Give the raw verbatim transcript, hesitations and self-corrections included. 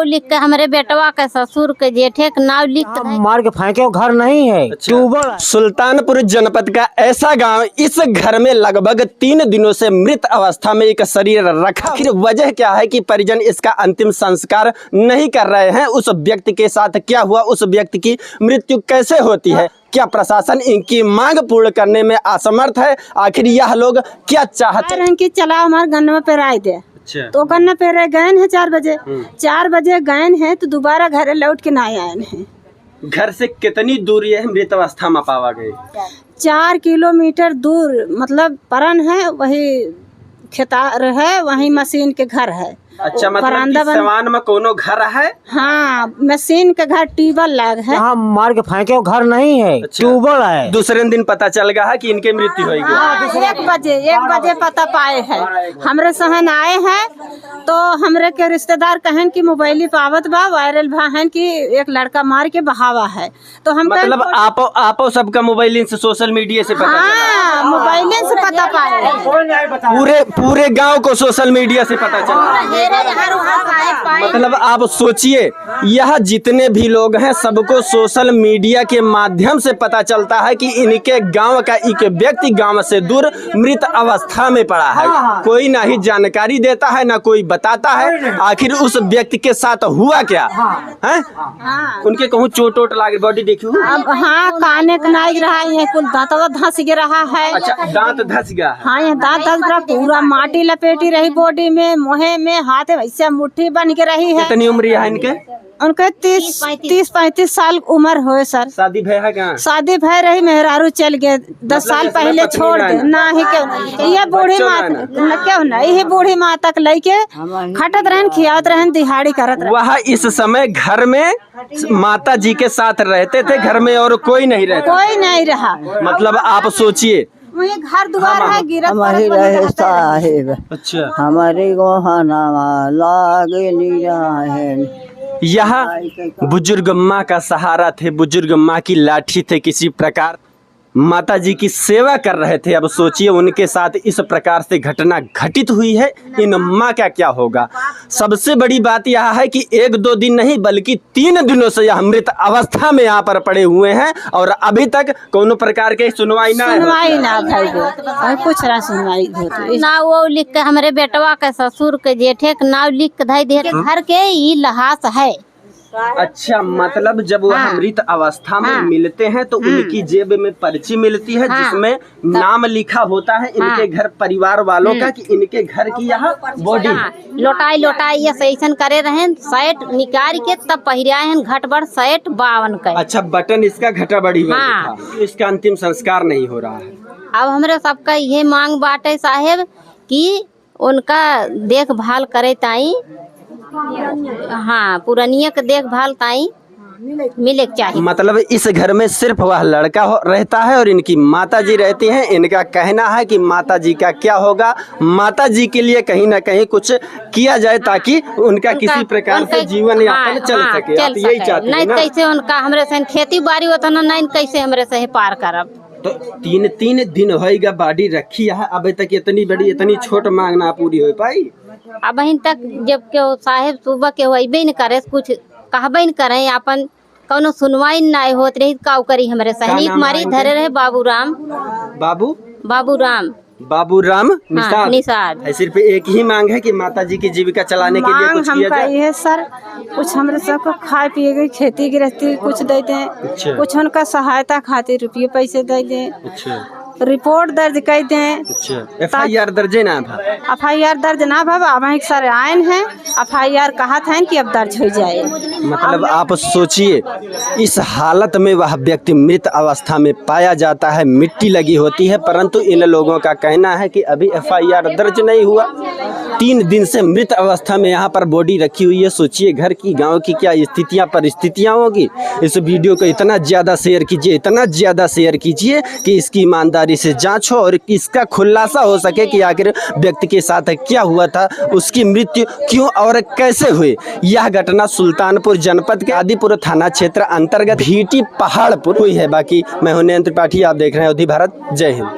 लिख के हमरे बेटवा के, ससुर के, जेठे के नाव लिख के हाँ, मार के फेंके, घर नहीं है, अच्छा। ट्यूबवेल है। सुल्तानपुर जनपद का ऐसा गांव, इस घर में लगभग तीन दिनों से मृत अवस्था में एक शरीर रखा। आखिर वजह क्या है कि परिजन इसका अंतिम संस्कार नहीं कर रहे हैं? उस व्यक्ति के साथ क्या हुआ, उस व्यक्ति की मृत्यु कैसे होती है, क्या प्रशासन इनकी मांग पूर्ण करने में असमर्थ है? आखिर यह लोग क्या चाहते हैं? कह रहे हैं कि चला हमार गन्ना पेराई दे। अच्छा। तो गन्ना पेरे गए हैं चार बजे। हम्म। चार बजे गए हैं तो दोबारा घरे लौट के ना आए हैं। घर से कितनी दूर ये मृत अवस्था में पावा गए? चार किलोमीटर दूर, मतलब, परन है, वही खेतार है, वही मशीन के घर है। अच्छा, मतलब कि बरामदा बन- सवान में कोनो घर है? हाँ, मशीन के घर, ट्यूबवेल लाग है। यहाँ मार के फेंके, घर नहीं है, अच्छा। ट्यूबवेल है। दूसरे दिन पता चल गया है कि इनके मृत्यु हो गई। हाँ, एक बजे, एक बजे पता पाए हैं। हमरे सहन आए हैं, तो हमरे के रिश्तेदार कहन कि मोबाइल पे आवत बा, वायरल भा हन कि एक लड़का मार के बहावा है। तो हम मतलब कहें, आपो, आपो सबका मोबाइलिन से, सोशल मीडिया से पता चला? हाँ, मोबाइलिन से पता पाए। पूरे, पूरे गांव को सोशल मीडिया से पता चला? हाँ, मेरे यहाँ रुआ पाए, पाए। मतलब आप सोचिए, यह जितने भी लोग हैं, सबको सोशल मीडिया के माध्यम से पता चलता है कि इनके गांव का एक व्यक्ति गांव से दूर मृत अवस्था में पड़ा है। हाँ, हाँ। कोई ना ही जानकारी देता है, ना कोई बताता है, कोई नहीं। आखिर उस व्यक्ति के साथ हुआ क्या? हाँ। हैं? हाँ। उनके कहूँ चोट वोट लाग, बॉडी देखियो। अब हाँ, काने के नाई रहा, ये कुल दांतवा धंस गया रहा है। अच्छा, दांत धंस गया है। हाँ, ये दांत धंस गया, पूरा माटी लपेटी रही बॉडी में, मुँहे में, हाथ में, ऐसे मुट्ठी बन के रही है। कितनी उम्र है इनके? उनके तीस, तीस पैंतीस साल उम्र होए सर। शादी भय है क्या? शादी भय रही, मेहरारू चल गए, दस साल पहले छोड़ दे। ना ही क्यों, ये बूढ़ी माँ, क्यों ना, यही बूढ़ी माँ तक लेके खटत रहन, खियावत रहन, दिहाड़ी करत रहन। वह इस समय घर में माता जी के साथ रहते थे, घर में और कोई नहीं रहता? कोई नहीं रहा। मतलब आप सोचिए। वही घर दुआर है, गिरत हमारी परत वही रहे रहता। साहेब। अच्छा। हमारे गोहनावा लाग लिया है। यह बुजुर्ग माँ का सहारा थे, बुजुर्ग माँ की लाठी थे, किसी प्रकार माता जी की सेवा कर रहे थे। अब सोचिए, उनके साथ इस प्रकार से घटना घटित हुई है, इन माँ का क्या होगा? सबसे बड़ी बात यह है कि एक दो दिन नहीं, बल्कि तीन दिनों से यह मृत अवस्था में यहाँ पर पड़े हुए हैं और अभी तक कौनो प्रकार के सुनवाई ना है। सुनवाई ना भई, और कुछ ना सुनवाई होत। ना वो लिख के हमरे बेटवा के, ससुर के, जेठे के नाव लिख के धई दे। घर के ई लहास है। अच्छा, मतलब जब वह हाँ। मृत अवस्था में हाँ। मिलते हैं तो हम्म। उनकी जेब में पर्ची मिलती है हाँ। जिसमें सब नाम लिखा होता है इनके हाँ। घर परिवार वालों का हम्म। कि इनके घर की यह बॉडी। हाँ, लोटाई, लोटाई ये सही सन करे रहेन, शर्ट निकाल के तब पहिराए हैं घटबड़ शर्ट बावन के। अच्छा, बटन इसका घटाबड़ी वाला हाँ। था। इसका अंतिम संस्कार नहीं हो रहा है। अब हमरे सबका ये मांग बाटे साहेब कि उनका देखभाल करे ताई, हाँ, पुरनिया के देखभाल ताई मिले के चाहिए। मतलब इस घर में सिर्फ वह लड़का हो, रहता है और इनकी माता जी रहती हैं। इनका कहना है कि माता जी का क्या होगा, माता जी के लिए कहीं ना कहीं कुछ किया जाए ताकि उनका उनका, किसी प्रकार उनका, से जीवन यापन हाँ, चल हाँ, सके। चल आप यही सके। चाहते हैं नहीं ना? कैसे उनका हमरे से खेती बाड़ी होता ना, नहीं कैसे हमरे से पार करब? तो तीन, तीन दिन होइगा बॉडी रखी है, अबे तक इतनी बड़ी, इतनी छोट मांग ना पूरी हो पाई। अबहिन तक जब के वो साहेब सुबह के वो अइबे न करे, कुछ कहबे न करे, आपन कौनो सुनवाई न नाय होत रही, काउ करी हमरे का सहनी नाम है मारी इनके? धरे रहे बाबूराम। बाबू? बाबूराम। बाबूराम हाँ, निषाद। निषाद। है, सिर्फ एक ही मांग है कि माता जी की जीविका चलाने के लिए मांग कुछ किया हमका जाए। ये है सर, कुछ हमरे सबको खाए पिए के खेती गृहस्थी कुछ दे दें, अच्छा। कुछ उनका सहायता खातिर रुपये पैसे दे दें। अच्छा। रिपोर्ट दर्ज कर दें। अच्छा, एफ आई आर दर्ज ना भा? एफ आई आर दर्ज ना भा, अब एक सर आयन हैं, एफ आई आर कहत हैं कि अब दर्ज हो जाए। मतलब आप सोचिए, इस हालत में वह व्यक्ति मृत अवस्था में पाया जाता है, मिट्टी लगी होती है, परंतु इन लोगों का कहना है कि अभी एफ आई आर दर्ज नहीं हुआ। तीन दिन से मृत अवस्था में यहाँ पर बॉडी रखी हुई है। सोचिए घर की, गांव की क्या स्थितियाँ, परिस्थितियाँ होगी। इस वीडियो को इतना ज़्यादा शेयर कीजिए, इतना ज़्यादा शेयर कीजिए कि इसकी ईमानदारी से जांच हो और इसका खुलासा हो सके कि आखिर व्यक्ति के साथ क्या हुआ था, उसकी मृत्यु क्यों और कैसे हुई। यह घटना सुल्तानपुर जनपद के आदिपुर थाना क्षेत्र अंतर्गत भीटी पहाड़पुर हुई है। बाकी मैं हूं नयन त्रिपाठी, आप देख रहे हैं अवधी भारत। जय हिंद।